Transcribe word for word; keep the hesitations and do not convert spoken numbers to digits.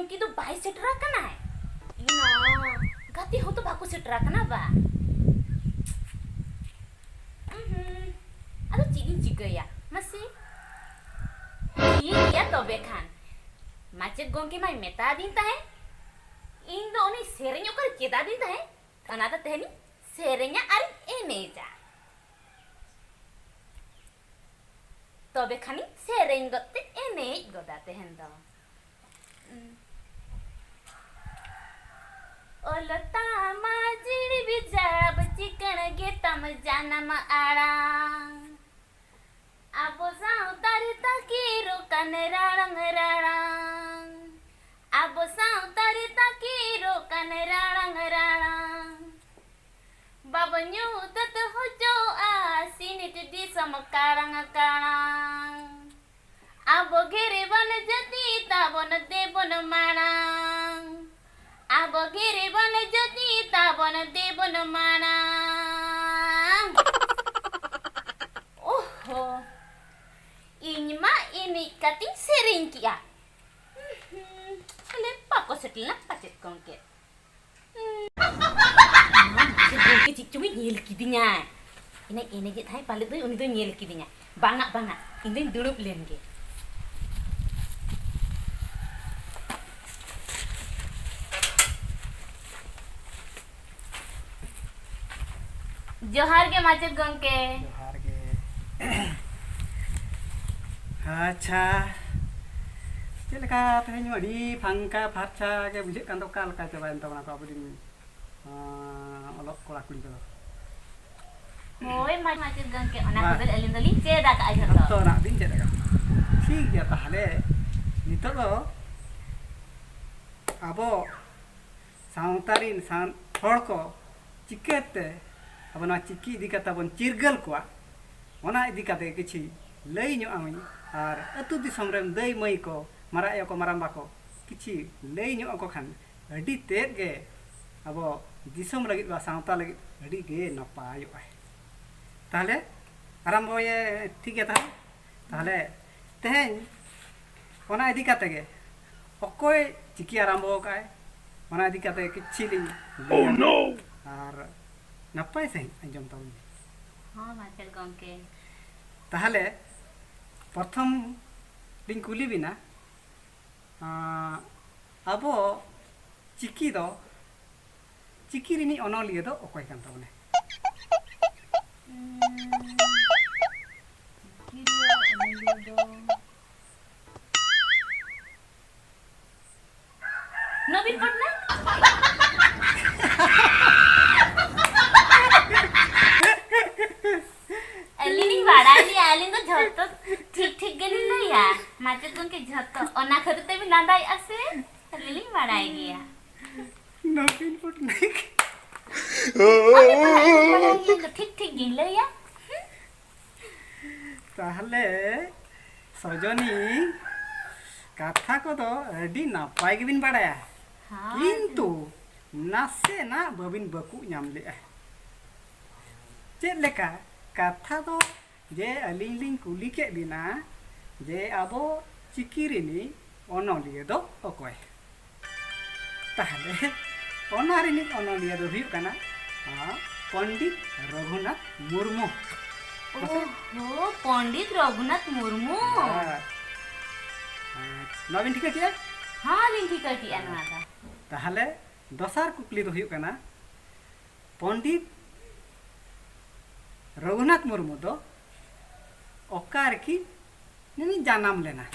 ᱩᱱᱠᱤ ᱫᱚ ᱵᱟᱭ ᱥᱮᱴᱮᱨ ᱟᱠᱟᱱᱟᱭ᱾ ᱤᱧ ᱦᱚᱸ ᱜᱟᱛᱮ ᱦᱚᱸᱛᱚ ᱵᱟᱠᱚ ᱥᱮᱴᱮᱨ ᱟᱠᱟᱱᱟ ᱵᱟ᱾ ᱩᱦᱩᱸ᱾ ᱟᱫᱚ ᱪᱮᱫ ᱤᱧ ᱪᱤᱠᱟᱹᱭᱟ ᱢᱟᱥᱮ? ᱴᱷᱤᱠ ᱜᱮᱭᱟ ᱛᱚᱵᱮ ᱠᱷᱟᱱ᱾ ᱢᱟᱪᱮᱫ ᱜᱚᱢᱠᱮ ᱢᱟᱭ ᱢᱮᱛᱟᱫᱤᱧ ᱛᱟᱦᱮᱸᱫ, ᱤᱧ ᱫᱚ ᱩᱱᱤ ᱥᱮᱨᱮᱧ ᱚᱠᱟᱨᱮ ᱪᱮᱫ ᱟᱫᱤᱧ ᱛᱟᱦᱮᱸᱫ, ᱚᱱᱟ ᱫᱚ ᱛᱮᱦᱮᱧᱤᱧ ᱥᱮᱨᱮᱧᱟ ᱟᱨᱤᱧ ᱮᱱᱮᱡᱟ᱾ ᱛᱚᱵᱮ ᱠᱷᱟᱱᱤᱧ ᱥᱮᱨᱮᱧ ᱜᱚᱫ ᱛᱮ ᱮᱱᱮᱡ ᱜᱚᱫᱟ ᱛᱮᱦᱮᱧ ᱫᱚ᱾ ᱚᱞ ᱛᱟᱢᱟ ᱡᱤᱲ ᱵᱤᱡᱟᱵ ᱪᱤᱠᱟᱹᱬ ᱜᱮ ᱛᱟᱢ ᱡᱟᱱᱟᱢ ᱟᱲᱟᱝ᱾ ᱟᱵᱚ ᱥᱟᱶᱛᱟ ᱨᱮ ᱛᱟᱹᱠᱤᱨᱚᱜ ᱠᱟᱱ ᱨᱟᱲᱟᱝ ᱨᱟᱲᱟᱝ᱾ ᱟᱵᱚ ᱥᱟᱶᱛᱟ ᱨᱮ ᱛᱟᱹᱠᱤᱨᱚᱜ ᱠᱟᱱ ᱨᱟᱲᱟᱝ ᱨᱟᱲᱟᱝ᱾ ᱵᱟᱵᱚ ᱧᱩᱛᱟᱹᱛ ᱦᱚᱪᱚᱣᱟᱜᱼᱟ ᱥᱤᱧᱚᱛ ᱫᱤᱥᱚᱢ ᱠᱟᱲᱟᱝ ᱠᱟᱲᱟᱝ᱾ ᱟᱵᱚ ᱜᱮ ᱨᱮᱵᱚᱱ ᱡᱟᱹᱛᱤ ᱛᱟᱵᱚᱱ ᱫᱮᱵᱚᱱ ᱢᱟᱲᱟᱝ᱾ ᱟᱵᱚ ᱜᱮ ᱨᱮᱵᱚᱱ ᱡᱟᱹᱛᱤ ᱛᱟᱵᱚᱱ ᱫᱮᱵᱚᱱ ᱢᱟᱲᱟᱝ᱾ ᱳᱦᱳ, ᱤᱧ ᱢᱟ ᱮᱱᱮᱡ ᱠᱟᱛᱮᱧ ᱥᱮᱨᱮᱧ ᱠᱮᱜᱼᱟ᱾ ᱦᱩᱸ, ᱟᱞᱮ ᱵᱟᱠᱚ ᱥᱮᱴᱮᱨ ᱞᱮᱱᱟ ᱯᱟᱪᱮᱫ ᱜᱚᱢᱠᱮ᱾ ᱢᱟᱪᱮᱫ ᱜᱚᱢᱠᱮ ᱪᱮᱫ ᱪᱚᱝ ᱧᱮᱞ ᱠᱤᱫᱤᱧᱟ᱾ ᱮᱱᱮᱡ ᱮᱱᱮᱡᱮᱫ ᱛᱟᱦᱮᱸᱫ, ᱯᱟᱞᱮᱫ ᱫᱚ ᱩᱱᱤ ᱫᱚᱭ ᱧᱮᱞ ᱠᱤᱫᱤᱧᱟ᱾ ᱵᱟᱝᱟ, ᱵᱟᱝᱟ, ᱤᱧ ᱫᱚᱧ ᱫᱩᱲᱩᱵ ᱞᱮᱱ ᱜᱮ᱾ ᱡᱚᱦᱟᱨ ᱜᱮ ᱢᱟᱪᱮᱫ ᱜᱚᱢᱠᱮ᱾ ᱡᱚᱦᱟᱨ ᱜᱮ᱾ ᱟᱪᱪᱷᱟ, ᱪᱮᱫ ᱞᱮᱠᱟ ᱛᱮᱦᱮᱧ ᱢᱟ ᱟᱹᱰᱤ ᱯᱷᱟᱝᱠᱟ ᱯᱷᱟᱨᱪᱟ ᱜᱮ ᱵᱩᱡᱷᱟᱹᱜ ᱠᱟᱱ ᱫᱚ, ᱚᱠᱟ ᱞᱮᱠᱟ ᱪᱟᱵᱟᱭᱮᱱ ᱛᱟᱵᱚᱱᱟ ᱠᱚ ᱟᱵᱚᱨᱮᱱ, ᱟᱸ, ᱚᱞᱚᱜ ᱠᱚᱲᱟ ᱠᱩᱲᱤ ᱠᱚᱫᱚ? ᱦᱳᱭ, ᱢᱟ-, ᱢᱟᱪᱮᱫ ᱜᱚᱢᱠᱮ, ᱚᱱᱟ ᱢᱟ᱾ ᱠᱚᱫᱚ ᱟᱹᱞᱤᱧ ᱫᱚᱞᱤᱧ ᱪᱮᱫ ᱟᱠᱟᱫᱼᱟ ᱡᱷᱚᱛᱚ᱾ ᱡᱷᱚᱛᱚ ᱱᱟᱜ ᱵᱤᱱ ᱪᱮᱫ ᱟᱠᱟᱫᱼᱟ᱾ ᱴᱷᱤᱠ ᱜᱮᱭᱟ, ᱛᱟᱦᱚᱞᱮ ᱱᱤᱛᱚᱜ ᱫᱚ ᱟᱵᱚ ᱥᱟᱶᱛᱟ ᱨᱤᱱ ᱥᱟᱱ-, ᱦᱚᱲ ᱠᱚ ᱪᱤᱠᱟᱹᱛᱮ ᱟᱵᱚ ᱱᱚᱣᱟ ᱪᱤᱠᱤ ᱤᱫᱤ ᱠᱟᱛᱮ ᱵᱚᱱ ᱪᱤᱨᱜᱟᱹᱞ ᱠᱚᱣᱟ, ᱚᱱᱟ ᱤᱫᱤ ᱠᱟᱛᱮ ᱠᱤᱪᱷᱤ ᱞᱟᱹᱭ ᱧᱚᱜ ᱟᱹᱧ᱾ ᱟᱨ ᱟᱹᱛᱩ ᱫᱤᱥᱚᱢ ᱨᱮᱱ ᱫᱟᱹᱭ ᱢᱟᱹᱭ ᱠᱚ, ᱢᱟᱨᱟᱜ ᱟᱭᱳ ᱠᱚ, ᱢᱟᱨᱟᱝᱵᱟ ᱠᱚ ᱠᱤᱪᱷᱤ ᱞᱟᱹᱭ ᱧᱚᱜ ᱟᱠᱚ ᱠᱷᱟᱱ ᱟᱹᱰᱤ ᱛᱮᱫ ᱜᱮ ᱟᱵᱚ ᱫᱤᱥᱚᱢ ᱞᱟᱹᱜᱤᱫ ᱵᱟ ᱥᱟᱶᱛᱟ ᱞᱟᱹᱜᱤᱫ ᱟᱹᱰᱤ ᱜᱮ ᱱᱟᱯᱟᱭᱚᱜᱼᱟ᱾ ᱛᱟᱦᱚᱞᱮ ᱟᱨᱟᱢᱵᱚᱭᱮ, ᱴᱷᱤᱠ ᱜᱮᱭᱟ᱾ ᱛᱟᱦᱚᱞᱮ, ᱛᱟᱦᱚᱞᱮ ᱛᱮᱦᱮᱧ ᱚᱱᱟ ᱤᱫᱤ ᱠᱟᱛᱮ ᱜᱮ ᱚᱠᱚᱭ ᱪᱤᱠᱤ ᱟᱨᱟᱢᱵᱚ ᱟᱠᱟᱫᱼᱟᱭ, ᱚᱱᱟ ᱤᱫᱤ ᱠᱟᱛᱮ ᱠᱤᱪᱷᱤ ᱞᱤᱧ ᱞᱟᱹᱭᱟ᱾ ᱟᱨ ᱱᱟᱯᱟᱭ ᱥᱟᱺᱦᱤᱡ ᱟᱸᱡᱚᱢ ᱛᱟᱵᱚᱱ ᱢᱮ᱾ ᱦᱚᱸ, ᱢᱟᱪᱮᱫ ᱜᱚᱢᱠᱮ᱾ ᱛᱟᱦᱚᱞᱮ ᱯᱨᱚᱛᱷᱚᱢ ᱞᱤᱧ ᱠᱩᱞᱤ ᱵᱤᱱᱟ, ᱟᱸ, ᱟᱵᱚ ᱪᱤᱠᱤ ᱫᱚ, ᱪᱤᱠᱤ ᱨᱤᱱᱤᱡ ᱚᱱᱚᱞᱤᱭᱟᱹ ᱫᱚ ᱚᱠᱚᱭ ᱠᱟᱱ ᱛᱟᱵᱚᱱᱟᱭ? ᱩᱸ, ᱪᱤᱠᱤ ᱨᱮᱭᱟᱜ ᱚᱱᱚᱞᱤᱭᱟᱹ ᱫᱚ ᱱᱚᱵᱤᱱ ᱯᱚᱴᱱᱟᱭᱮᱠ᱾ ᱟᱹᱞᱤᱧ ᱞᱤᱧ ᱵᱟᱲᱟᱭ ᱜᱮᱭᱟ, ᱟᱹᱞᱤᱧ ᱫᱚ ᱡᱷᱚᱛᱚ ᱴᱷᱤᱠ ᱴᱷᱤᱠ ᱜᱮᱞᱤᱧ ᱞᱟᱹᱭᱟ᱾ ᱢᱟᱪᱮᱫ ᱜᱚᱢᱠᱮ, ᱡᱷᱚᱛᱚ ᱚᱱᱟ ᱠᱷᱟᱹᱛᱤᱨ ᱛᱮᱵᱤᱱ ᱞᱟᱸᱫᱟᱭᱮᱫᱼᱟ ᱥᱮ? ᱟᱹᱞᱤᱧ ᱞᱤᱧ ᱵᱟᱲᱟᱭ ᱜᱮᱭᱟ᱾ ᱱᱚᱵᱤᱱ ᱯᱚᱴᱱᱟᱭᱮᱠ᱾ ᱟᱹᱞᱤᱧ ᱵᱟᱲᱟᱭ ᱜᱮᱭᱟ, ᱤᱧ ᱫᱚ ᱴᱷᱤᱠ ᱴᱷᱤᱠ ᱜᱤᱧ ᱞᱟᱹᱭᱟ᱾ ᱛᱟᱦᱞᱮ ᱥᱚᱡᱚᱱᱤ, ᱠᱟᱛᱷᱟ ᱠᱚᱫᱚ ᱟᱹᱰᱤ ᱱᱟᱯᱟᱭ ᱜᱮᱵᱤᱱ ᱵᱟᱲᱟᱭᱟ, ᱦᱳᱭ᱾ ᱠᱤᱱᱛᱩ ᱱᱟᱥᱮᱱᱟᱜ ᱵᱟᱹᱵᱤᱱ ᱵᱟᱹᱠᱩᱵ ᱧᱟᱢ ᱞᱮᱜᱼᱟ᱾ ᱪᱮᱫ ᱞᱮᱠᱟ? ᱠᱟᱛᱷᱟ ᱫᱚ ᱡᱮ ᱟᱹᱞᱤᱧ ᱞᱤᱧ ᱠᱩᱞᱤ ᱠᱮᱫ ᱵᱤᱱᱟ ᱡᱮ ᱟᱵᱚ ᱪᱤᱠᱤ ᱨᱤᱱᱤᱡ ᱚᱱᱚᱞᱤᱭᱟᱹ ᱫᱚ ᱚᱠᱚᱭ? ᱛᱟᱦᱞᱮ ᱚᱱᱟ ᱨᱤᱱᱤᱡ ᱚᱱᱚᱞᱤᱭᱟᱹ ᱫᱚ ᱦᱩᱭᱩᱜ ᱠᱟᱱᱟ, ᱟᱸ, ᱯᱚᱱᱰᱤᱛ ᱨᱚᱜᱷᱩᱱᱟᱛᱷ ᱢᱩᱨᱢᱩ᱾ ᱢᱟᱥᱮ? ᱳᱦᱳ, ᱯᱚᱱᱰᱤᱛ ᱨᱚᱜᱷᱩᱱᱟᱛᱷ ᱢᱩᱨᱢᱩ᱾ ᱦᱮᱸ᱾ ᱟᱪᱪᱷᱟ, ᱱᱚᱣᱟ ᱵᱤᱱ ᱴᱷᱤᱠᱟᱹ ᱠᱮᱜᱼᱟ? ᱦᱚᱸ, ᱞᱤᱧ ᱴᱷᱤᱠᱟᱹ ᱠᱮᱜᱼᱟ ᱱᱚᱣᱟ ᱫᱚ᱾ ᱛᱟᱦᱞᱮ ᱫᱚᱥᱟᱨ ᱠᱩᱠᱞᱤ ᱫᱚ ᱦᱩᱭᱩᱜ ᱠᱟᱱᱟ, ᱯᱚᱱᱰᱤᱛ ᱨᱚᱜᱷᱩᱱᱟᱛᱷ ᱢᱩᱨᱢᱩ ᱫᱚ ᱚᱠᱟ ᱨᱮᱠᱤᱱ ᱡᱟᱱᱟᱢ ᱞᱮᱱᱟ?